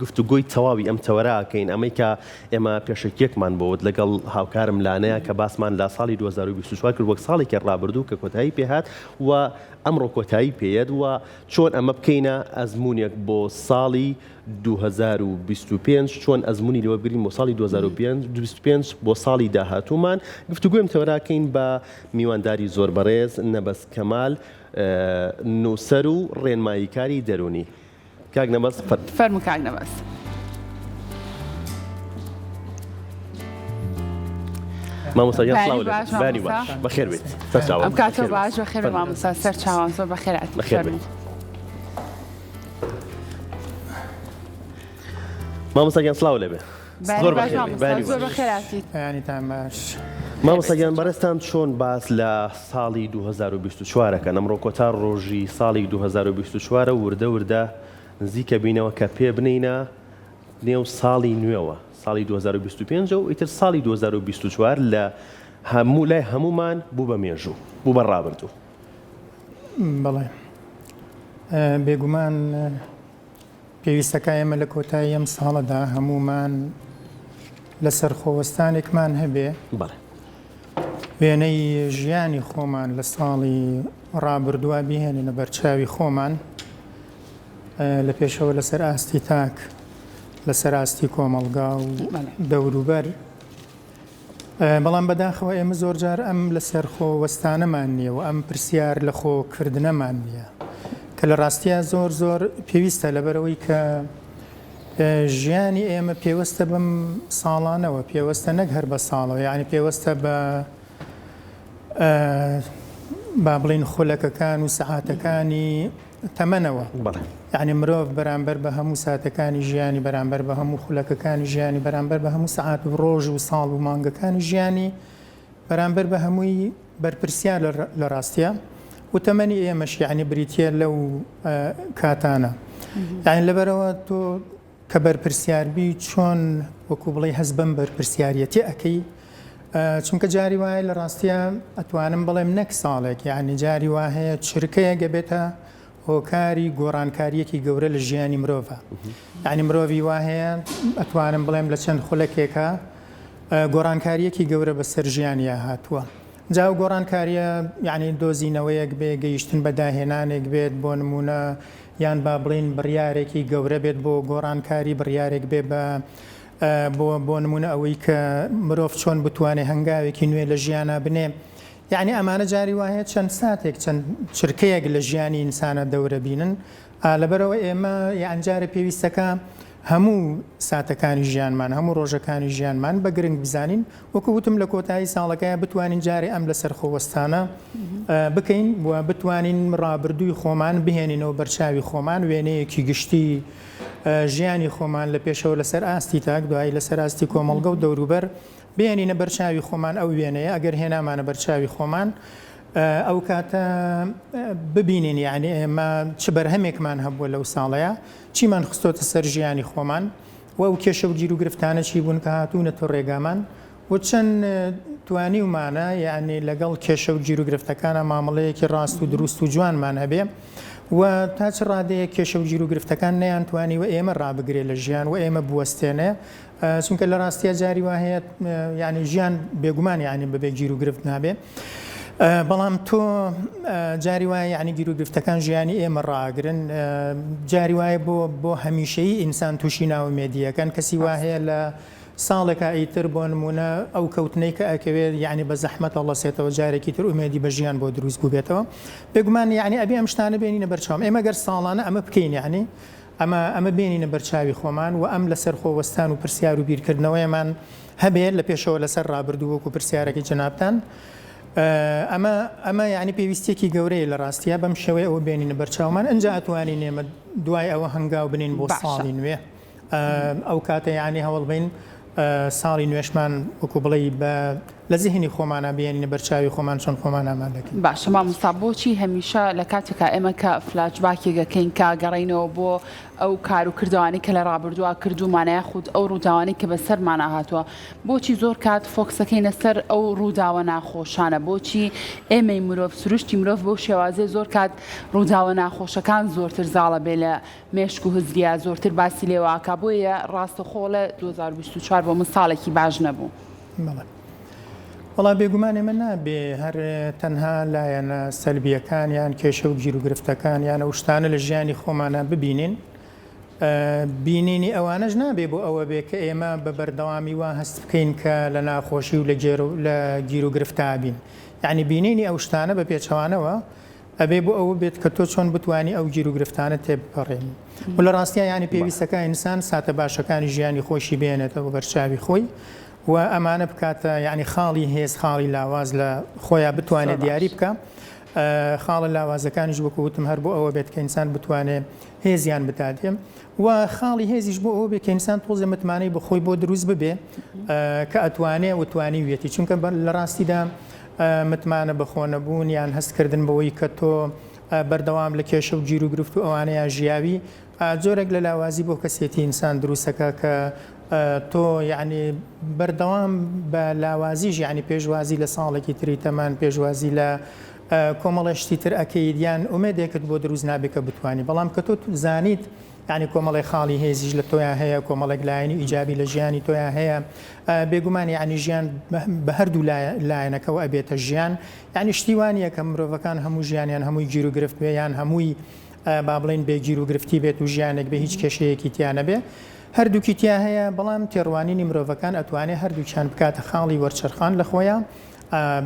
گفتوگۆی تەواوی ئەم تەوەرە ئەکەین، ئەمەی کە ئێمە پێشەکیەکمان بۆ وت لەگەڵ هاوکارم لانەیە کە باسمان لە ساڵی 2024 کرد وەک ساڵێکی ڕابردوو کە کۆتایی پێهات و ئەمڕۆ کۆتایی پێیەت و چۆن ئەمە بکەینە ئەزموونێک بۆ ساڵی 2025 چۆن ئەزموونی لێوە بگرین بۆ ساڵی 2025 بۆ ساڵی داهاتوومان گفتوگۆی ئەم تەوەرە ئەکەین بە میوانداری زۆر بەڕێز نەبەز کەمال نووسەر و ڕێنماییکاری دەروونی. کاک نەبەز فەرموو. فەرموو کاک نەبەز. مامۆستا گیان سڵاو لێ بێت. بەیانی باش بەخێر بێیت سەرچاوە. ئەم کاتە باش بەخێر بێ مامۆستا سەرچاوان زۆر بەخێر هاتی. بەخێر بێیت. مامۆستا گیان سڵاو لێ بێ. زۆر بەخێر هاتیت. بەیانیتان باش. مامۆستا گیان بەڕێزتان چۆن باس لە ساڵی 2024 ئەکەن؟ ئەمڕۆ کۆتا ڕۆژی ساڵی 2024 و وردە وردە نزیکە بینەوە کە پێ بنێینە نێو ساڵی نوێوە، ساڵی 2025 و ئیتر ساڵی 2024 لە هەموو لای هەموومان بوو بە مێژوو، بوو بە ڕابردوو. بەڵێ بێگومان پێویستەکا ئێمە لە کۆتایی ئەم ساڵەدا هەموومان لەسەر خۆوەستانێکمان هەبێ بەڵێ. وێنەی ژیانی خۆمان لە ساڵی ڕابردووە بهێنینە بەرچاوی خۆمان لە پێشەوە لەسەر ئاستی تاک لەسەر ئاستی کۆمەڵگا و دەوروبەر بەڵام بەداخەوە ئێمە زۆرجار ئەم لەسەرخۆ وەستانەمان نییە و ئەم پرسیار لە خۆ کردنەمان نییە کە لە ڕاستیا زۆر زۆر پێویستە لەبەرەوەی کە ژیانی ئێمە پێوەستە بەم ساڵانەوە پێوەستە نەک هەر بە ساڵەوە یعنی پێوەستە بە با بڵین خولەکەکان و سەعاتەکانی تەمەنەوە. بەڵێ. یەعنی مرۆڤ بەرامبەر بە هەموو ساتەکانی ژیانی، بەرامبەر بە هەموو خولەکەکانی ژیانی، بەرامبەر بە هەموو سەعات و ڕۆژ و ساڵ و مانگەکانی ژیانی، بەرامبەر بە هەمووی بەرپرسیار لە ڕاستیا و تەمەنی ئێمەش یەعنی بریتییە لەو کاتانە. یەعنی لەبەرئەوە تۆ کە بەرپرسیار بی چۆن وەکو بڵێی هەست بەم بەرپرسیاریەتی ئەکەی چونکە جاری وایە لە ڕاستیا ئەتوانم بڵێم نەک ساڵێک یعنی جاری وا هەیە چرکەیەک ئەبێتە هۆکاری گۆڕانکاریەکی گەورە لە ژیانی مرۆڤە یعنی مرۆڤی وا هەیە ئەتوانم بڵێم لە چەند خولەکێکە گۆڕانکاریەکی گەورە بەسەر ژیانیا هاتووە جا ئەو گۆڕانکاریە یعنی دۆزینەوەیەک بێ گەیشتن بە داهێنانێک بێت بۆ نمونە یان با بڵێین بڕیارێکی گەورە بێت بۆ گۆڕانکاری، بڕیارێک بێ بە بۆ بۆ نموونە ئەوەی کە مرۆڤ چۆن بتوانێ هەنگاوێکی نوێ لە ژیانا بنێ. یەعنی ئەمانە جاری وا هەیە چەند ساتێک، چەند چرکەیەک لە ژیانی ئینسانا دەورە بینن. ئا لەبەرئەوە ئێمە یان جارێ پێویستەکا هەموو ساتەکانی ژیانمان، هەموو ڕۆژەکانی ژیانمان بە گرنگ بزانین. وەکو وتم لە کۆتایی ساڵەکەیا بتوانین جارێ ئەم لەسەرخۆ وەستانە بکەین و بتوانین ڕابردووی خۆمان بهێنینەوە بەرچاوی خۆمان، وێنەیەکی گشتی ژیانی خۆمان لە پێشەوە لەسەر ئاستی تاک، دوایی لەسەر ئاستی کۆمەڵگە و دەوروبەر بهێنینە بەرچاوی خۆمان. ئەو وێنەیە ئەگەر هێنامانە بەرچاوی خۆمان ئەو کاتە ببینین یعنی ئێمە چ بەرهەمێکمان هەبووە لەو ساڵەیە، چیمان خستۆتە سەر ژیانی خۆمان و ئەو کێشە و گیروگرفتانە چی بوون کە هاتوونەتە ڕێگامان و چەند توانیومانە یەعنی لەگەڵ کێشە و گیروگرفتەکانا مامەڵەیەکی ڕاست و دروست و جوانمان هەبێ و تا چ ڕادەیەک کێشە و گیروگرفتەکان نەیانتوانیوە ئێمە ڕابگرێ لە ژیان و ئێمە بوەستێنێ چونکە لە ڕاستیا جاری وا هەیە یعنی ژیان بێگومان یعنی بەبێ گیروگرفت نابێ بەڵام تۆ جاری وایە یعنی گیروگرفتەکان ژیانی ئێمە ڕاگرن جاری وایە بۆ بۆ هەمیشەیی ئینسان تووشی ناومێدیەکەن کەسی وا هەیە لە ساڵێکا ئیتر بۆ نمونە ئەو کەوتنەی کە ئەکەوێت یعنی بە زەحمەت هەڵەسێتەوە جارێکی تر ئومێدی بە ژیان بۆ دروست بووبێتەوە بێگومان یعنی ئەبێ ئەم شتانە بێنینە بەرچاوم ئێمە گەر ساڵانە ئەمە بکەین یعنی ئەمە ئەمە بێنینە بەرچاوی خۆمان و ئەم لەسەر خۆ وەستان و پرسیار و بیرکردنەوەیەمان هەبێ لە پێشەوە لەسەر ڕابردوو وەکو پرسیارەکەی جەنابتان ئەمە ئەمە یعنی پێویستیەکی گەورەیە لە ڕاستیە بەم شێوەیە ئەوە بێنینە بەرچاومان ئەنجا ئەتوانین ئێمە دوای ئەوە هەنگاو بنین بۆ ساڵی نوێ ئەو کاتە یعنی هەوڵ بین ساڵی نوێشمان وەکو بڵێی بە. لە زیهنی خۆمانا بێنینە بەرچاوی خۆمان چۆن خۆمان ئامادەکەین. باشە مامۆستا بۆچی هەمیشە لە کاتێکا ئێمە کە فلاش باکێک ئەکەین کە گەڕێینەوە بۆ ئەو کار و کردەوانەی کە لە ڕابردووا کردوومانە یاخود ئەو ڕووداوانەی کە بەسەرمانا هاتووە بۆچی زۆر کات فۆکسەکەینە سەر ئەو ڕووداوە ناخۆشانە بۆچی ئێمەی مرۆڤ سروشتی مرۆڤ بەو شێوازەیە زۆر کات ڕووداوە ناخۆشەکان زۆرتر زاڵە بێ لە مێشک و هزریا زۆرتر باسی لێوە ئەکا بۆیە ڕاستەخۆ ڵێ 2024 بۆ من ساڵێکی باش نەبوو. بەڵێ. وەڵا بێگومان ئێمە نابێ هەر تەنها لایەنە سەلبییەکان یان کێشە و گیروگرفتەکان یان ئەو شتانە لە ژیانی خۆمانا ببینین. بینینی ئەوانەش نابێ بۆ ئەوە بێ کە ئێمە بە بەردەوامی وا هەست بکەین کە لە ناخۆشی و لە گیروگرفتا بین. یانی بینینی ئەو شتانە بە پێچەوانەوە ئەبێ بۆ ئەوە بێت کە تۆ چۆن بتوانی ئەو گیروگرفتانە تێبپەڕێنی و لە ڕاستیا یانی پێویستەکە ئینسان ساتە باشەکانی ژیانی خۆشی بێنێتەوە بەرچاوی خۆی و ئەمانە بکاتە یعنی خاڵی هێز خاڵی لاواز لە خۆیان بتوانێت دیاری بکە خاڵە لاوازەکانیش وەکو وتم هەر بۆ ئەوە بێت کە ئینسان بتوانێت هێزیان بداتێ و خاڵی هێزیش بۆ ئەوە بێت کە ئینسان تۆزێ متمانەی بەخۆی بۆ دروست ببێ کە ئەتوانێ و توانیویەتی چونکە لە ڕاستیدا متمانە بەخۆنەبوون یان هەستکردن بەوەی کە تۆ بەردەوام لە کێشە و گیروگرفت و ئەوانەیا ژیاوی جۆرێک لە لاوازی بۆ کەسێتی ئینسان دروستەکە کە تۆ یعنی بەردەوام بە لاوازیش یعنی پێشوازی لە ساڵێکی تری تەمان پێشوازی لە کۆمەڵێ شتی تر ئەکەیت یان ئومێدێکت بۆ دروست نابێت کە بتوانی بەڵام کە تۆ زانیت یانی کۆمەڵێک خاڵی هێزیش لە تۆیا هەیە، کۆمەڵێک لایەنی ئیجابی لە ژیانی تۆیا هەیە، بێگومان یانی ژیان بە هەردوو لایەنەکەوە ئەبێتە ژیان، یانی شتی وا نییە کە مرۆڤەکان هەموو ژیانیان هەمووی گیروگرفت بێ یان هەمووی با بڵێین بێ گیروگرفتی بێت و ژیانێک بێ هیچ کێشەیەکی تیا نەبێ، هەردووکی تیا هەیە، بەڵام تێڕوانینی مرۆڤەکان ئەتوانێ هەردووکیان بکاتە خاڵی وەرچەرخان لە خۆیا،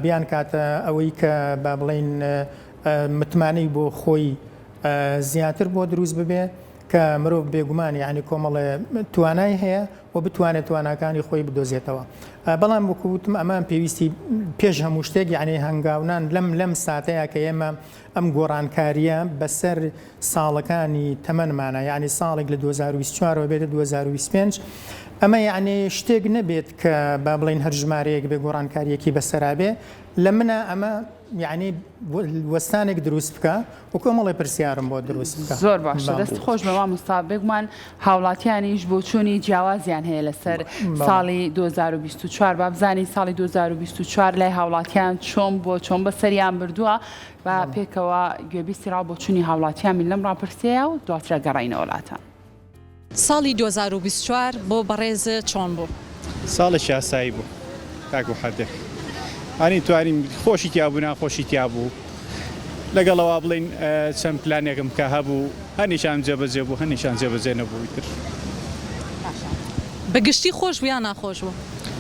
بیانکاتە ئەوەی کە با بڵێین متمانەی بۆ خۆی زیاتر بۆ دروست ببێ کە مرۆڤ بێگومان یعنی کۆمەڵێ توانای هەیە و بتوانێت تواناکانی خۆی بدۆزێتەوە بەڵام وەکو وتم ئەمە پێویستی پێش هەموو شتێک یعنی هەنگاونان لەم لەم ساتەیە کە ئێمە ئەم گۆڕانکاریە بەسەر ساڵەکانی تەمەنمانە یعنی ساڵێک لە 2024ەوە بێتە 2025 ئەمە یعنی شتێک نەبێت کە با بڵێین هەر ژمارەیەک بێ گۆڕانکاریەکی بەسەرا بێ لە منە ئەمە یەعنی وەستانێک دروست بکە و کۆمەڵێ پرسیارم بۆ دروست بکە. زۆر باشە دەست خۆش بێ مامۆستا بێگومان هاوڵاتیانیش بۆچوونی جیاوازیان هەیە لەسەر ساڵی 2024 با بزانین ساڵی 2024 لای هاوڵاتیان چۆن بووە چۆن بەسەریان بردووە با پێکەوە گوێبیستی ڕاو بۆچوونی هاوڵاتیان بین لەم ڕاپرسیەیە و دواتر گەڕینەوە لاتان. ساڵی 2024 بۆ بەڕێزت چۆن بوو؟ ساڵێکی ئاسایی بوو تاکو حەدێک ئانی توانیم خۆشی تیا بوو ناخۆشی تیا بوو لەگەڵەوە بڵین چەند پلانێکم کە هەبوو هەنیشان جێبەجێ بوو هەنیشان جێبەجێ نەبوو ئیتر. باشە بە گشتی خۆش بوو یا ناخۆش بوو؟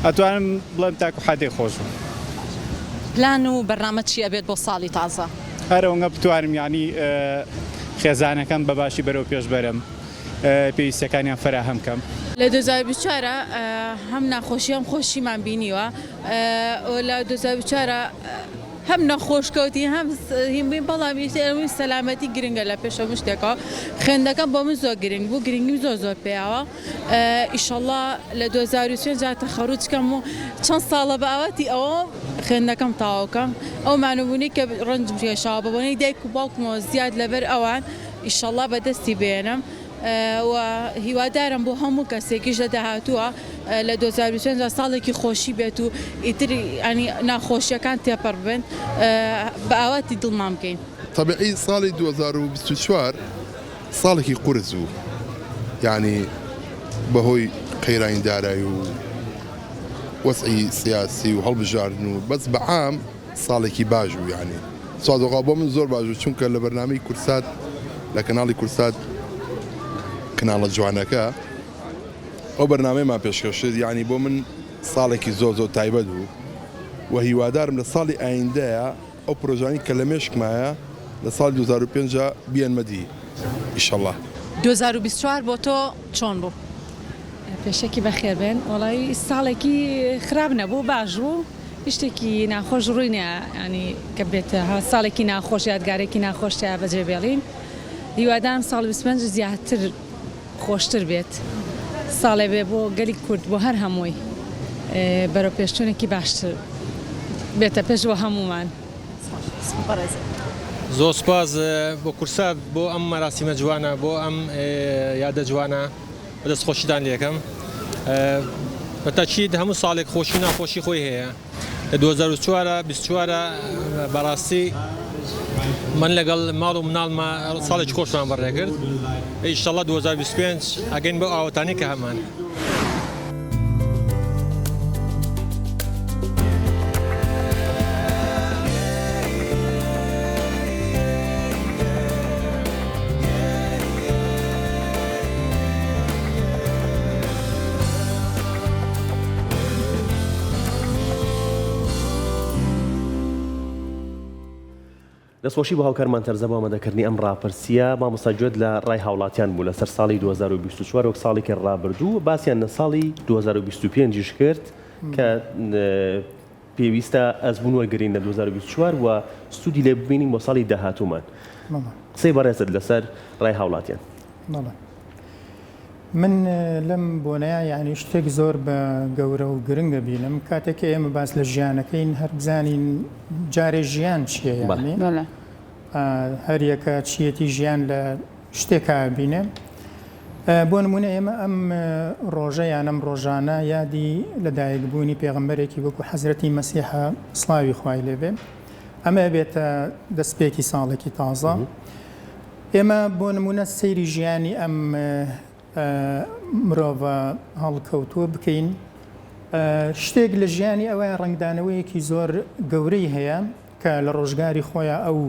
ئەتوانم بڵێم تاکو حەدێک خۆش بوو. پلان و بەرنامەت چی ئەبێت بۆ ساڵی تازە؟ هەر ئەوەنگە بتوانم یانی خێزانەکەم بە باشی بەرەو پێش بەرم پێویستیەکانیان فەراهەم کەم. لە 2024 هەم ناخۆشی هەم خۆشیمان بینیوە لە 2024 هەم نەخۆش کەوتی هەم هین بووین بەڵام ئیتر سەلامەتی گرنگە لە پێش هەموو شتێکەوە خوێندەکەم بۆ من زۆر گرنگ بوو گرنگیم زۆر زۆر پێیاوە ئیشەڵا لە 2025 جا تەخەروج کەم و چەند ساڵە بە ئاواتی ئەوە خوێندنەکەم تەواو کەم ئەو مانوبوونەی کە ڕەنجم کێشاوە بە بۆنەی دایک و باوکمەوە زیاد لەبەر ئەوان ئیشەڵا بەدەستی بێنم و هیوادارم بۆ هەموو کەسێکیش لە داهاتووە لە 2025 دا ساڵێکی خۆشی بێت و ئیتر ینی ناخۆشیەکان تێپەڕ بن بە ئاواتی دڵمان بگەین. تەبعی ساڵی 2024 ساڵێکی قورس بوو یانی بەهۆی قەیرانی دارایی و وەزعی سیاسی و هەڵبژاردن و بەس بە عام ساڵێکی باش بوو یانی سوازۆغا بۆ من زۆر باش بوو چونکە لە بەرنامەی کورسات لە کەناڵی کورسات کەناڵە جوانەکە ئەو بەرنامەیەمان پێشکەش کرد یانی بۆ من ساڵێکی زۆر زۆر تایبەت بوو و هیوادارم لە ساڵی ئایندەیە ئەو پرۆژانەی کە لە مێشکمایە لە ساڵی 2005 بیەنمە دی ئیشەڵا. 2024 بۆ تۆ چۆن بوو؟ پێشەکی بەخێر بێن وەڵایی ساڵێکی خراپ نەبوو باش بوو هیچ شتێکی ناخۆش ڕووی نیا یانی کە بێتە ها ساڵێکی ناخۆش یادگارێکی ناخۆش تیا بەجێ بێڵین هیوادارم ساڵی 25 زیاتر خۆشتر بێت ساڵێ بێ بۆ گەلی کورد بۆ هەر هەمووی بەرەو پێشچوونێکی باشتر. بێتە پێش بۆ هەموومان. زۆر سوپاس بۆ کورسات بۆ ئەم مەراسیمە جوانە بۆ ئەم یادە جوانە بەدەست خۆشیتان لێکەم بەتەکید هەموو ساڵێک خۆشی و ناخۆشی خۆی هەیە لە 2024 24 بەڕاستی من لەگەڵ ماڵ و مناڵما ساڵێکی خۆشمان بەڕێکرد ئیشەڵڵا 2025 ئەگەین بەو ئاواتانەی کە هەمان. دەستخۆشی بۆ هاوکارمان تەرزە بۆ ئامادەکردنی ئەم ڕاپرسییە. مامۆستا گوێت لە ڕای هاوڵاتیان بوو لەسەر ساڵی 2024 وەک ساڵێکی ڕابردوو، باسیان لە ساڵی 2025 یش کرد کە پێویستە ئەزموون وەرگرین لە 2024 و سوودی لێ ببینین بۆ ساڵی داهاتوومان. قسەی بەڕێزت لەسەر ڕای هاوڵاتیان. بەڵێ. من لەم بۆنەیە یانی شتێک زۆر بە گەورە و گرنگ ئەبینم کاتێک کە ئێمە باس لە ژیانەکەین هەر بزانین جارێ ژیان چییە یانی هەریەکە چیەتی ژیان لە شتێکا بینێ بۆ نمونە ئێمە ئەم ڕۆژە یان ئەم ڕۆژانە یادی لەدایکبوونی پێغەمبەرێکی وەکو حەزرەتی مەسیحە سڵاوی خوای لێبێ ئەمە بێتە دەستپێکی ساڵێکی تازە. ئێمە بۆ نموونە سەیری ژیانی ئەم مرۆڤە هەڵکەوتووە بکەین، شتێک لە ژیانی ئەوە ڕەنگدانەوەیەکی زۆر گەورەی هەیە کە لە ڕۆژگاری خۆیان ئەو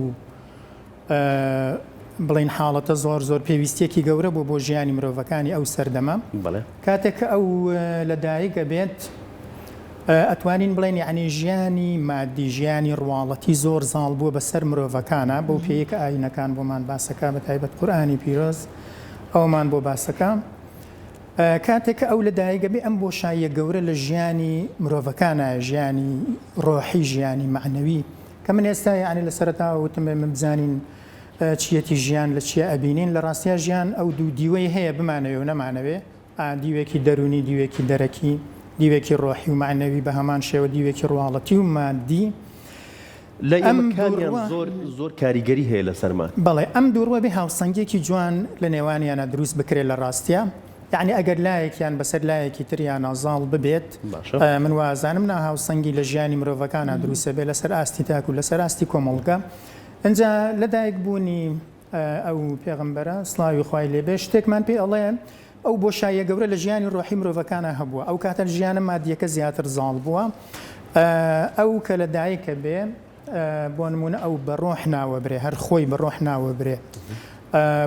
بڵین حاڵەتە زۆر زۆر پێویستیەکی گەورە بوو بۆ ژیانی مرۆڤەکانی ئەو سەردەمە کاتێک کە ئەو لەدایک ئەبێت ئەتوانین بڵێین یەعنی ژیانی مادی، ژیانی ڕواڵەتی زۆر زاڵ بووە بەسەر مرۆڤەکانا، بەو پێیەی کە ئایینەکان بۆمان باسەکا بە تایبەت قورئانی پیرۆز ئەوەمان بۆ باسەکا. کاتێک کە ئەو لە دایک ئەبێ ئەم بۆشاییە گەورە لە ژیانی مرۆڤەکانایە، ژیانی ڕۆحی، ژیانی مەعنەوی کە من ئێستا یەعنی لە سەرەتاوە وتم ئێمە بزانین چییەتی ژیان لە چیا ئەبینین، لە ڕاستیا ژیان ئەو دوو دیوەی هەیە بمانەوێ و نەمانەوێ، دیوێکی دەروونی، دیوێکی دەرەکی، دیوێکی ڕۆحی و مەعنەوی، بە هەمان شێوە دیوێکی ڕواڵەتی و مادی. لای ئێمە کامیان زۆر زۆر کاریگەری هەیە لەسەرمان؟ بەڵێ، ئەم دوو ڕووە بێ هاوسەنگییەکی جوان لە نێوانیانا دروست بکرێت لە ڕاستیا، یەعنی ئەگەر لایەکیان بەسەر لایەکی تریانا زاڵ ببێت، من وا ئەزانم ناهاوسەنگی لە ژیانی مرۆڤەکانا دروست ئەبێت لەسەر ئاستی تاک و لەسەر ئاستی کۆمەڵگە. ئینجا لەدایکبوونی ئەو پێغەمبەرە، سڵاوی خوای لێ بێ، شتێکمان پێ ئەڵێ، ئەو بۆشاییە گەورە لە ژیانی ڕۆحی مرۆڤەکانا هەبووە، ئەو کاتە ژیانە مادییەکە زیاتر زاڵ بووە، ئەو کە لە دایکە بێ، بۆ نموونە ئەو بە ڕۆح ناوەبرێ، هەر خۆی بە ڕۆح ناوەبرێ،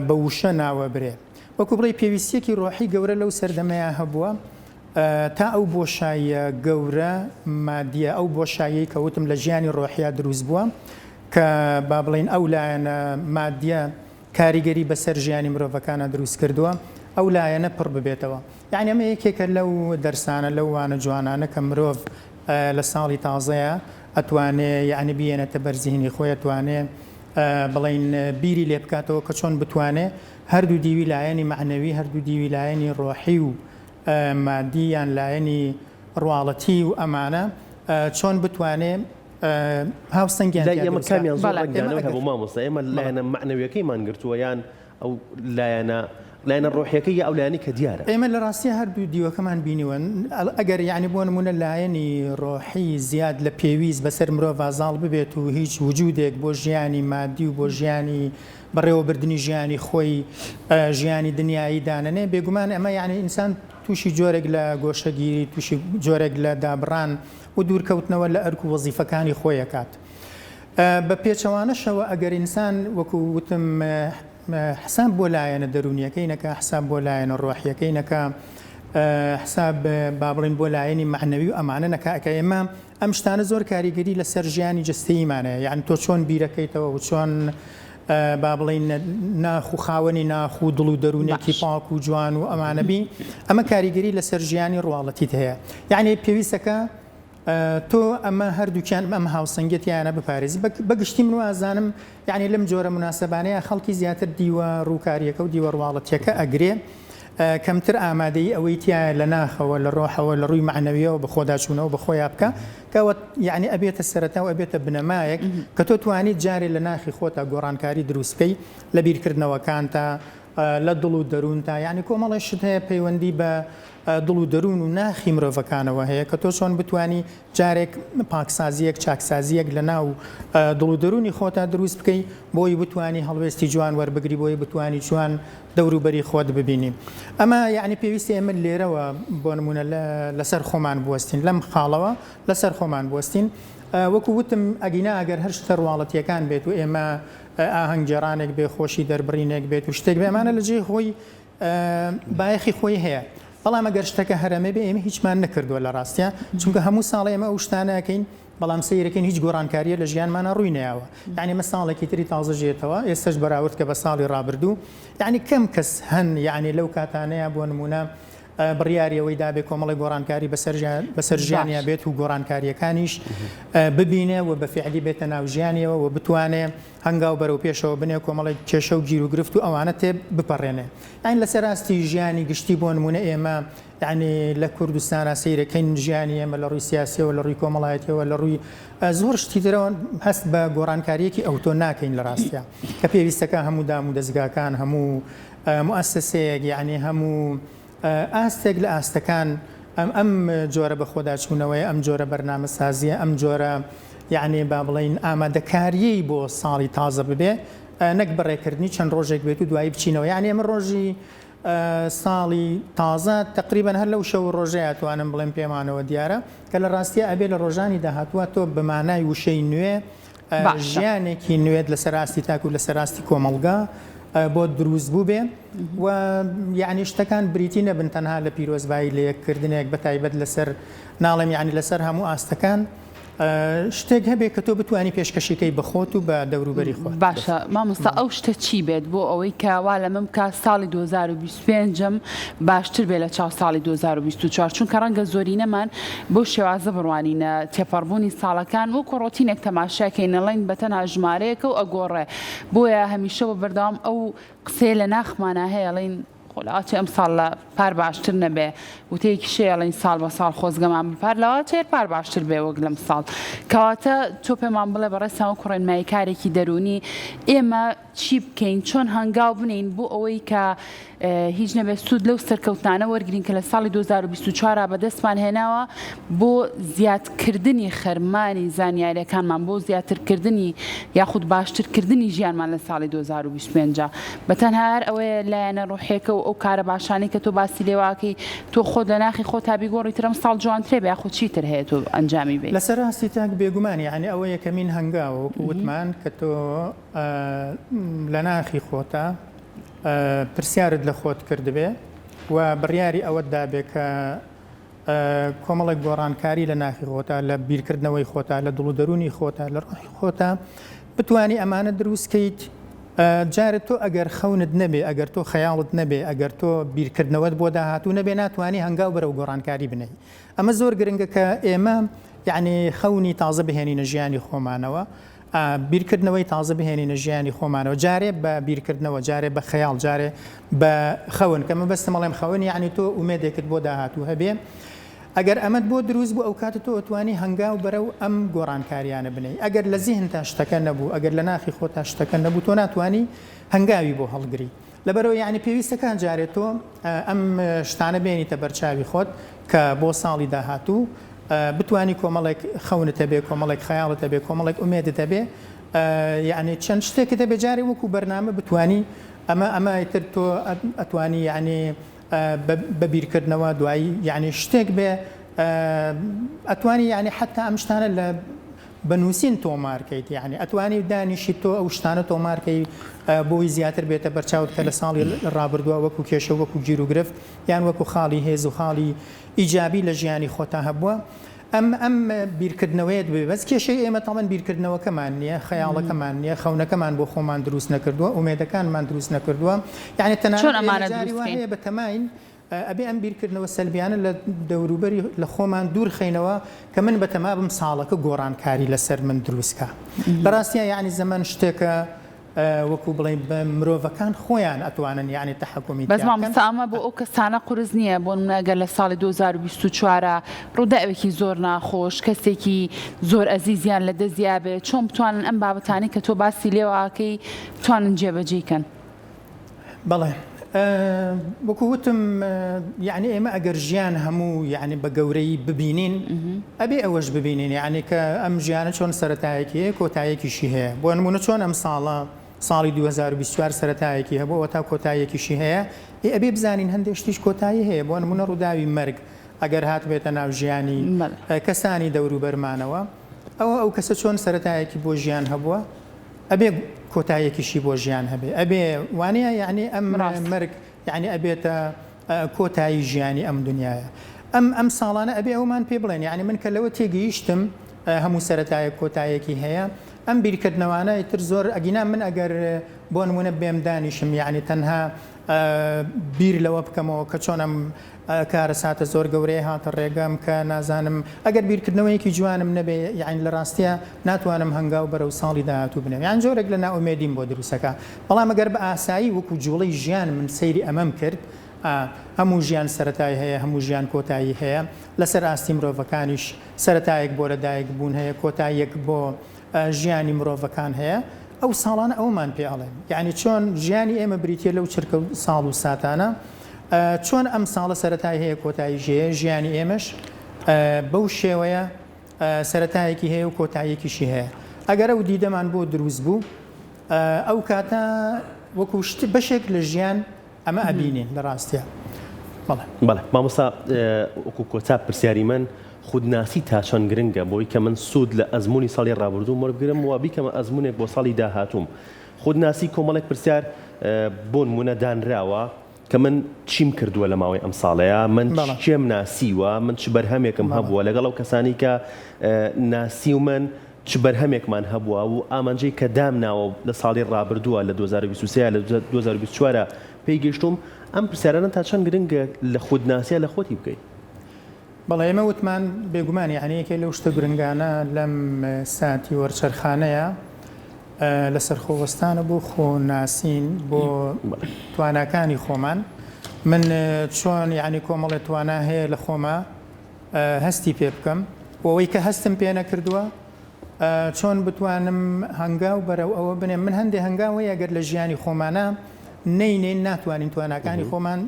بە وشە ناوەبرێ، وەکو بڵێی پێویستییەکی ڕۆحی گەورە لەو سەردەمەیا هەبووە، تا ئەو بۆشاییە گەورە مادییە، ئەو بۆشاییەی کە وتم لە ژیانی ڕۆحیا دروست بووە، کە با بڵێین ئەو لایەنە مادییە کاریگەری بەسەر ژیانی مرۆڤەکانا دروست کردووە، ئەو لایەنە پڕ ببێتەوە. یەعنی ئەمە یەکێکە لەو دەرسانە، لەو وانە جوانانە کە مرۆڤ لە ساڵی تازەیا ئەتوانێ یەعنی بیێنێتە بەر زیهنی خۆی، ئەتوانێ بڵێین بیری لێ بکاتەوە کە چۆن بتوانێ هەردوو دیوی لایەنی مەعنەوی، هەردوو دیوی لایەنی ڕۆحی و مادی یان لایەنی ڕواڵەتی و ئەمانە چۆن بتوانێ هاوسەنگیان لای ئێمە کامیان زۆر ڕەنگدانەوەی هەبوو مامۆستا؟ ئێمە لایەنە مەعنەویەکەیمان گرتووە یان ئەو لایەنە لایەنە ڕۆحیەکەی یا ئەو لایەنەی کە دیارە؟ ئێمە لە ڕاستیا هەردوو دیوەکەمان بینیوە. ئەگەر یانی بۆ نموونە لایەنی ڕۆحی زیاد لە پێویست بەسەر مرۆڤا زاڵ ببێت و هیچ وجودێک بۆ ژیانی مادی و بۆ ژیانی بەڕێوەبردنی ژیانی خۆی ژیانی دنیایی دانەنێ، بێگومان ئەمە یانی ئینسان تووشی جۆرێک لە گۆشەگیری، تووشی جۆرێک لە دابڕان و دوورکەوتنەوە لە ئەرک و وەزیفەکانی خۆی ئەکات. بە پێچەوانەشەوە ئەگەر ئینسان وەکو وتم حساب بۆ لایەنە دەروونییەکەی نەکا، حساب بۆ لایەنە ڕۆحییەکەی نەکا، حساب با بڵێین بۆ لایەنی مەعنەوی و ئەمانە نەکا، کە ئێمە ئەم شتانە زۆر کاریگەری لەسەر ژیانی جەستەییمان هەیە، یانی تۆ چۆن بیرەکەیتەوە و چۆن با بڵێین ناخ و خاوەنی ناخ و دڵ و دەروونێکی پاک و جوان و ئەمانە بی، ئەمە کاریگەری لەسەر ژیانی ڕواڵەتیت هەیە. یانی پێویستەکە تۆ ئەمە هەردووکیان ئەم هاوسەنگیە تیایانە بپارێزی. بە گشتی من وازانم یانی لەم جۆرە موناسەبانەیە خەڵکی زیاتر دیوە ڕووکارییەکە و دیوە ڕواڵەتییەکە ئەگرێ. کەمتر ئامادەیی ئەوەی تیایە لە ناخەوە، لە ڕۆحەوە، لە ڕووی مەعنەویەوە بە خۆداچوونەوە بە خۆیا بکا، کە ئەوە یەعنی ئەبێتە سەرەتا و ئەبێتە بنەمایەک کە تۆ توانیت جارێ لە ناخی خۆتا گۆڕانکاری دروست بکەی لە بیرکردنەوەکانتا، لە دڵ و دەروونتا، یەعنی کۆمەڵێ شت هەیە پەیوەندی بە دڵ و دەروون و ناخی مرۆڤەکانەوە هەیە کە تۆ چۆن بتوانی جارێک پاکسازییەک، چاکسازییەک لە ناو دڵ و دەروونی خۆتا دروست بکەی بۆی بتوانی هەڵوێستی جوان وەربگری، بۆی بتوانی جوان دەوروبەری خۆت ببینی. ئەمە یەعنی پێویستە ئێمە لێرەوە بۆ نموونە لەسەر خۆمان بوەستین، لەم خاڵەوە لەسەر خۆمان بوەستین. وەکو وتم ئەگینا ئەگەر هەر شتە ڕواڵەتییەکان بێت و ئێمە ئاهەنگگێڕانێک بێ، خۆشی دەربڕینێک بێت و شتێک بێ، ئەمانە لە جێی خۆی بایەخی خۆی هەیە. بەڵام ئەگەر شتەکە هەرەمێ بێ ئێمە هیچمان نەکردووە لە ڕاستیا، چونکە هەموو ساڵێ ئێمە ئەو شتانە ئەکەین، بەڵام سەیرەکەین هیچ گۆڕانکارییە لە ژیانمانا ڕووی نەیاوە. یەعنی ئەمە ساڵێکی تری تازە ژێتەوە، ئێستەش بەراورد کە بە ساڵی ڕابردوو، یەعنی کەم کەس هەن یەعنی لەو کاتانەیا بۆ نموونە بڕیاری ئەوەی دابێ کۆمەڵێک گۆڕانکاری بەسەر بەسەر ژیانیا بێت و گۆڕانکارییەکانیش ببینێ و بە فیعلی بێتە ناو ژیانیەوە و بتوانێ هەنگاو بەرەو پێشەوە بنێ کۆمەڵێک کێشە و گیروگرفت و ئەوانە تێ بپەڕێنێ. یەعنی لەسەر ئاستی ژیانی گشتی بۆ نموونە ئێمە یەعنی لە کوردستانا سەیرەکەین ژیانی ئێمە لە ڕووی سیاسیەوە لە ڕووی کۆمەڵایەتیەوە لە ڕووی زۆر شتی ترەوە هەست بە گۆڕانکاریەکی ئەوتۆ ناکەین لە ڕاستیا کە پێویستەکە هەموو دام و دەزگاکان هەموو موئەسەسەیەک یەعنی هەموو ئاستێک لە ئاستەکان ئەم ئەم جۆرە بەخۆداچوونەوەیە ئەم جۆرە بەرنامەسازیە ئەم جۆرە یەعنی با بڵێین ئامادەکاریەی بۆ ساڵی تازە ببێ نەک بەڕێکردنی چەند ڕۆژێک بێت و دوایی بچینەوە یەعنی ئێمە ڕۆژی ساڵی تازە تەقریبەن هەر لەو شەو و ڕۆژەیا ئەتوانم بڵێم پێمانەوە دیارە کە لە ڕاستیا ئەبێ لە ڕۆژانی داهاتووا تۆ بە مانای وشەی نوێ باشە. ژیانێکی نوێت لەسەر ئاستی تاک و لەسەر ئاستی کۆمەڵگا بۆت دروست بووبێ و یەعنی شتەکان بریتی نەبن تەنها لە پیرۆزبایی لە یەککردنێک بە تایبەت لەسەر ناڵێم یەعنی لەسەر هەموو ئاستەکان شتێک هەبێ کە تۆ بتوانی پێشکەشی کەی بە خۆت و بە دەوروبەری خۆت. باشە مامۆستا ئەو شتە چی بێت بۆ ئەوەی کە وا لە من بکا ساڵی 2025 م باشتر بێ لە چاو ساڵی 2024 چونکە ڕەنگە زۆرینەمان بەو شێوازە بڕوانینە تێپەڕبوونی ساڵەکان وەکو ڕۆتینێک تەماشا کەین ئەڵێین بە تەنها ژمارەیەکە و ئەگۆڕێ بۆیە هەمیشە بە بەردەوام ئەو قسەیە لە ناخمانا هەیە ئەڵێین خۆ لەواچێ ئەمساڵ لە پار باشتر نەبێ، وتەیەکیش هەیە ئەڵێن ساڵ بە ساڵ خۆزگەمان بە پار، لەواچێ هەر پار باشتر بێ وەک لەمساڵ. کەواتە تۆ پێمان بڵێ بەڕێزتان وەکو ڕێنماییکارێکی دەروونی ئێمە چی بکەین، چۆن هەنگاو بنێین بۆ ئەوەی کە هیچ نەبێت سوود لەو سەرکەوتنانە وەرگرین کە لە ساڵی 2024 بە دەستمان هێناوە بۆ زیادکردنی خەرمانی زانیاریەکانمان بۆ زیاترکردنی یاخود باشترکردنی ژیانمان لە ساڵی 2025. بە تەنها هەر ئەوەیە لایەنە ڕوحیەکە و ئەو کارە باشانەی کە تۆ باسی لێوە ئەکەی تۆ خۆت لە ناخی خۆتا بیگۆڕی تر ئەمساڵ جوانترێ بێ یاخود چی تر هەیە تۆ ئەنجامی بەی؟ لەسەر ئاستی تاک بێگومان یەعنی ئەوە یەکەمین هەنگاوە وەکو وتمان کە تۆ لە ناخی خۆتا پرسیارت لە خۆت کردبێ و بڕیاری ئەوەت دابێ کە کۆمەڵێک گۆڕانکاری لە ناخی خۆتا، لە بیرکردنەوەی خۆتا، لە دڵ و دەروونی خۆتا، لە ڕۆحی خۆتا بتوانی ئەمانە دروست کەیت. جارێ تۆ ئەگەر خەونت نەبێ، ئەگەر تۆ خەیاڵت نەبێ، ئەگەر تۆ بیرکردنەوەت بۆ داهاتوو نەبێ، ناتوانی هەنگاو بەرەو گۆڕانکاری بنێی. ئەمە زۆر گرنگە کە ئێمە یەعنی خەونی تازە بهێنینە ژیانی خۆمانەوە. بیرکردنەوەی تازە بهێنینە ژیانی خۆمانەوە جارێ بە بیرکردنەوە جارێ بە خەیاڵ جارێ بە خەون کە مەبەستم ئەڵێم خەون یعنی تۆ ئومێدێکت بۆ داهاتوو هەبێ ئەگەر ئەمەت بۆ دروست بوو ئەو کاتە تۆ ئەتوانی هەنگاو بەرەو ئەم گۆڕانکاریانە بنێی ئەگەر لە زیهنتا شتەکە نەبوو ئەگەر لە ناخی خۆتا شتەکە نەبوو تۆ ناتوانی هەنگاوی بۆ هەڵگری لەبەرئەوە یەعنی پێویستەکان جارێ تۆ ئەم شتانە بێنیتە بەرچاوی خۆت کە بۆ ساڵی داهاتوو بتوانی کۆمەڵێک خەونت هەبێ کۆمەڵێک خەیاڵت هەبێ کۆمەڵێک ئومێدت هەبێ یەعنی چەند شتێکت هەبێ جارێ وەکو بەرنامە بتوانی ئەمە ئەمە ئیتر تۆ ئەتوانی یەعنی بە بیرکردنەوە دوایی یەعنی شتێک بێ ئەتوانی یەعنی حەتا ئەم شتانە لە بە نووسین تۆمار کەیت یەعنی ئەتوانی دانیشیت تۆ ئەو شتانە تۆمار کەی بۆی زیاتر بێتە بەرچاوت کە لە ساڵی ڕابردووە وەکو کێشە وەکو گیروگرفت یان وەکو خاڵی هێز و خاڵی ئیجابی لە ژیانی خۆتا هەبووە ئەم ئەم بیرکردنەوەیەت بێ بەس کێشەی ئێمە تەڵەن بیرکردنەوەکەمان نییە خەیاڵەکەمان نییە خەونەکەمان بۆ خۆمان دروست نەکردووە ئومێدەکانمان دروست نەکردووە یعنی تەنانەت چۆن ئێمە ئەمانە جاری دروست وا کەین؟ هەیە بەتەماین ئەبێ ئەم بیرکردنەوە سەلبیانە لە دەوروبەری لە خۆمان دوور خەینەوە کە من بەتەما بم ساڵەکە گۆڕانکاری لەسەر من دروست کا. لە ڕاستیا یەعنی زەمەن شتێکە. وەکو بڵێی بە مرۆڤەکان خۆیان ئەتوانن یانی تەحەکومی بەس تیا بکەن. مامۆستا ئەمە بۆ ئەو کەسانە قورس نییە بۆ نمونە ئەگەر لە ساڵی 2024 ڕووداوێکی زۆر ناخۆش کەسێکی زۆر ئەزیزیان لە دەست یابێ چۆن بتوانن ئەم بابەتانەی کە تۆ باسی لێوە ئەکەی بتوانن جێبەجێی کەن؟ بەڵێ وەکو وتم یعنی ئێمە ئەگەر ژیان هەموو یعنی بە گەورەی ببینین ئەبێ ئەوەش ببینین یعنی کە ئەم ژیانە چۆن سەتایەکی هەیە کۆتایەکیشی هەیە بۆ نمونە چۆن ئەم ساڵە ساڵی 2024 سەتایەکی هەبوو تا کۆتایەکیشی هەیە ئێ ئەبێ بزانین هەندێک شتیش کۆتایی هەیە بۆ نمونە ڕووداوی مەرگ ئەگەر هاتبێتە ناو ژیانی کەسانی دەوروبەرمانەوە ئەوە ئەو کەسە چۆن سەتایەکی بۆ ژیان هەبووە ئەبێ کۆتایەکیشی بۆ ژیان هەبێ ئەبێ وانە یعنی ئەم مەرگ یعنی ئەبێتە کۆتایی ژیانی ئەم دنیاە ئەم ئەم ساڵانە ئەبێ ئەومان پێ بڵێن یعنی من کە لەوە تێگەیشتم هەموو سەتایە کۆتایەکی هەیە ئەم بیرکردنەوانە تر زۆر ئەگینا من ئەگەر بۆ نمونە بێم دانیشم یعنی تەنها بیر لەوە بکەمەوە کە چۆن ئەم کارەساتە زۆر گەورەیە هاتە ڕێگەم کە نازانم ئەگەر بیرکردنەوەیەکی جوانم نەبێ یانی لە ڕاستیا ناتوانم هەنگاو بەرەو ساڵی داهاتوو بنێم یان جۆرێک لە نائومێدیم بۆ دروستەکا بەڵام ئەگەر بە ئاسایی وەکو جوڵەی ژیان من سەیری ئەمەم کرد هەموو ژیان سەرەتای هەیە هەموو ژیان کۆتایی هەیە لەسەر ئاستی مرۆڤەکانیش سەرەتایەک بۆ لەدایک بوون هەیە کۆتاییەک بۆ ژیانی مرۆڤەکان هەیە، ئەو ساڵانە ئەوەمان پێ ئەڵێن. یەعنی چۆن ژیانی ئێمە بریتیە لەو چرکە و ساڵ و ساتانە، چۆن ئەم ساڵە سەرەتای هەیە کۆتاییش هەیە، ژیانی ئێمەش بەو شێوەیە سەرەتایەکی هەیە و کۆتاییەکیشی هەیە. ئەگەر ئەو دیدەمان بۆ دروست بوو، ئەو کاتە وەکو شت بەشێک لە ژیان ئەمە ئەبینین لە ڕاستیا. بەڵێ. بەڵێ مامۆستا وەکو کۆتا پرسیاری من خودناسی تا چەند گرنگە بۆی کە من سوود لە ئەزموونی ساڵی ڕابردووم وەربگرم و بیکەمە ئەزموونێک بۆ ساڵی داهاتووم خودناسی کۆمەڵێک پرسیار بۆ نموونە دانراوە کە من چیم کردووە لە ماوەی ئەم ساڵەیە من کێم ناسیوە من چ بەرهەمێکم هەبووە لەگەڵ ئەو کەسانی کە ناسیومن چ بەرهەمێکمان هەبووە و ئامانجەی کە دامناوە لە ساڵی ڕابردووە لە 2023 لە 2024 پێی گەیشتووم ئەم پرسیارانە تا چەند گرنگە لە خودناسیە لە خۆتی بکەیت؟ بەڵێ ئێمە وتمان بێگومان یەعنی یەکێ لەو شتە گرنگانە لەم ساتی وەرچەرخانەیە لەسەرخۆ وەستانە بۆ خۆ ناسین بۆ تواناکانی خۆمان من چۆن یەعنی کۆمەڵێ توانا هەیە لە خۆما هەستی پێ بکەم و ئەوەی کە هەستم پێ نەکردووە چۆن بتوانم هەنگاو بەرەو ئەوە بنێم من هەندێ هەنگاو هەیە گەر لە ژیانی خۆمانە نەینێین ناتوانین تواناکانی خۆمان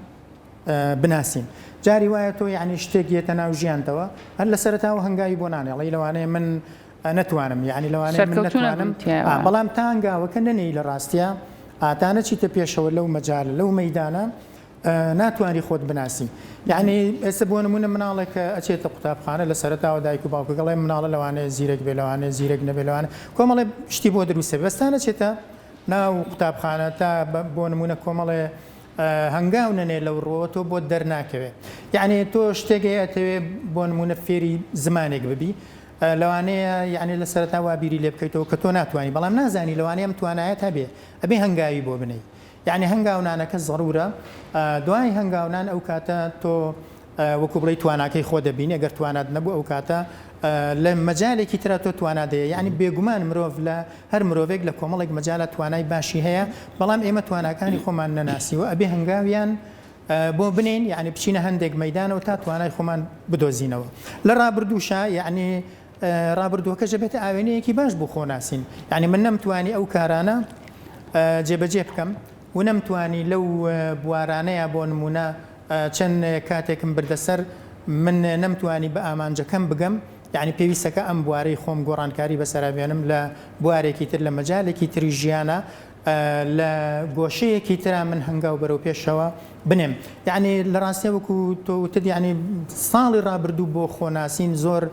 بناسین جاری وایە تۆ یعنی شتێک یەتە ناو ژیانتەوە هەر لە سەرەتاوە هەنگاوی بۆ نانێڵی لەوانەیە من نەتوانم یعنی لەوانەیە من نەتوانم بەڵام تا هەنگاوەکە نەنێی لە ڕاستە تا نەچیتە پێشەوە لەو مەجالە لەو مەدانە ناتوانی خۆت بناسی یعنی ئێستا بۆ نمونە مناڵێک کە ئەچێتە قوتابخانە لە سەرەتاوە دایک و باوکە گەڵێ مناڵە لەوانەیە زیرەک بێ لەوانەیە زیرەک نەبێ لەوانە کۆمەڵێ شتی بۆ دروستە بەس تا نەچێتە ناو قوتابخانە تا بۆ نمونە کۆمەڵێ هەنگاو نەنێ لەو ڕووەوە تۆ بۆت دەرناکەوێ یعنی تۆ شتێک هەیە ئەتەوێ بۆ نمونە فێری زمانێک ببی لەوانەیە یعنی لە سەرەتا وا بیری لێ بکەیتەوە کە تۆ ناتوانی بەڵام نازانی لەوانەیە ئەم توانایەت هەبێ ئەبێ هەنگاوی بۆ بنێی یەعنی هەنگاونانەکە زەرورە دوای هەنگاونان ئەو کاتە تۆ وەکو بڵێی تواناکەی خۆ دەبینی ئەگەر توانات نەبوو ئەو کاتە لە مەجالێکی ترا تۆ توانا دەیە یعنی بێگومان مرۆڤ لە هەر مرۆڤێک لە کۆمەڵێک مەجالە توانای باشی هەیە بەڵام ئێمە تواناکانی خۆمان نەناسیوە ئەبێ هەنگاویان بۆ بنین یعنی بچینە هەندێک مەدانەوە تا توانای خۆمان بدۆزینەوە لە ڕابردووشا یعنی ڕابردووەکەش دەبێتە ئاوێنەیەکی باش بۆ خۆناسین، یانی من نەمتوانی ئەو کارانە جێبەجێ بکەم و نەمتوانی لەو بوارانەیا بۆ نموونە چەند کاتێکم بردە سەر من نەمتوانی بە ئامانجەکەم بگەم، یانی پێویستەکە ئەم بوارەی خۆم گۆڕانکاری بەسەرا بێنم لە بوارێکی تر لە مەجالێکی تری ژیانا لە گۆشەیەکی ترا من هەنگاو بەرەو پێشەوە بنێم. یانی لە ڕاستیا وەکو تۆ وتت یانی ساڵی ڕابردوو بۆ خۆناسین زۆر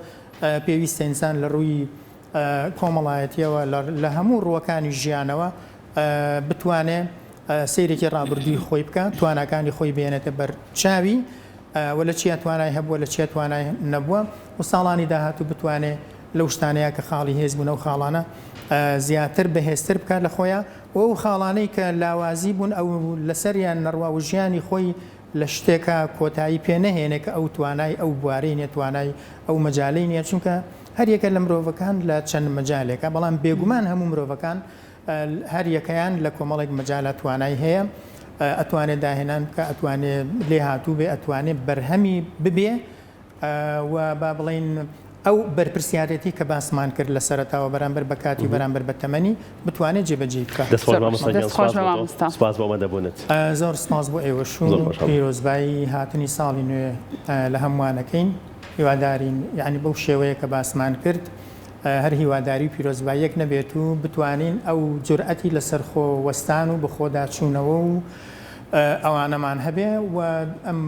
پێویستە ئینسان لە ڕووی کۆمەڵایەتیەوە لە هەموو ڕووەکانی ژیانەوە بتوانێ سەیرێکی ڕابردووی خۆی بکە تواناکانی خۆی بێنێتە بەر چاوی و لە چیا توانای هەبووە لە چیا توانای نەبووە و ساڵانی داهاتوو بتوانێ لەو شتانەیە کە خاڵی هێز بوون ئەو خاڵانە زیاتر بەهێزتر بکات لە خۆیان و ئەو خاڵانەی کە لاوازی بوون ئەو لەسەریان نەڕوا و ژیانی خۆی لە شتێکا کۆتایی پێ نەهێنێ کە ئەو توانای ئەو بوارەی نیە توانای ئەو مەجالەی نیە چونکە هەر یەکە لە مرۆڤەکان لە چەند مەجالێکە بەڵام بێگومان هەموو مرۆڤەکان. هەر یەکەیان لە کۆمەڵێک مەجالا توانای هەیە ئەتوانێ داهێنان بکا ئەتوانێ لێهاتوو بێ ئەتوانێ بەرهەمی ببێ و با بڵێین ئەو بەرپرسیارێتی کە باسمان کرد لە سەرەتاوە بەرامبەر بە کاتی و بەرامبەر بە تەمەنی بتوانێت جێبەجێی بکات. دەست خۆش مامۆستا گیان دەست خۆش سوپاس بۆ تۆ مامۆستا. سوپاس بۆ ئامادەبوونت. زۆر سپاس بۆ ئێوەش و زۆر خۆشحاڵ. پیرۆزبایی هاتنی ساڵی نوێ لە هەمووان ئەکەین هیوادارین یانی بەو شێوەیە کە باسمان کرد هەر هیواداری و پیرۆزباییەک نەبێت و بتوانین ئەو جورئەتی لەسەرخۆ وەستان و بەخۆدا چوونەوە و ئەوانەمان هەبێ و ئەم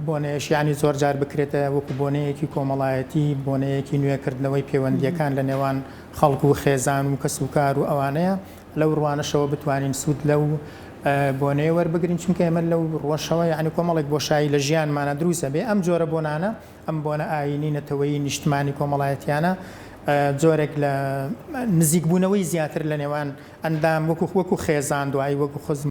بۆنەیەش یانی زۆر جار بکرێتە وەکو بۆنەیەکی کۆمەڵایەتی، بۆنەیەکی نوێکردنەوەی پەیوەندییەکان لە نێوان خەڵک و خێزان و کەسوکار و ئەوانەیە، لەو ڕوانەشەوە بتوانین سوود لەو بۆنەیە وەربگرین، چونکە ئێمە لەو ڕووەشەوە یانی کۆمەڵێک بۆشایی لە ژیانمانا دروست ئەبێ، ئەم جۆرە بۆنانە، ئەم بۆنە ئایینی، نەتەوەیی، نیشتمانی، کۆمەڵایەتیانە جۆرێک لە نزیکبوونەوەی زیاتر لە نێوان ئەندام وەکو وەکو خێزان دوایی وەکو خزم.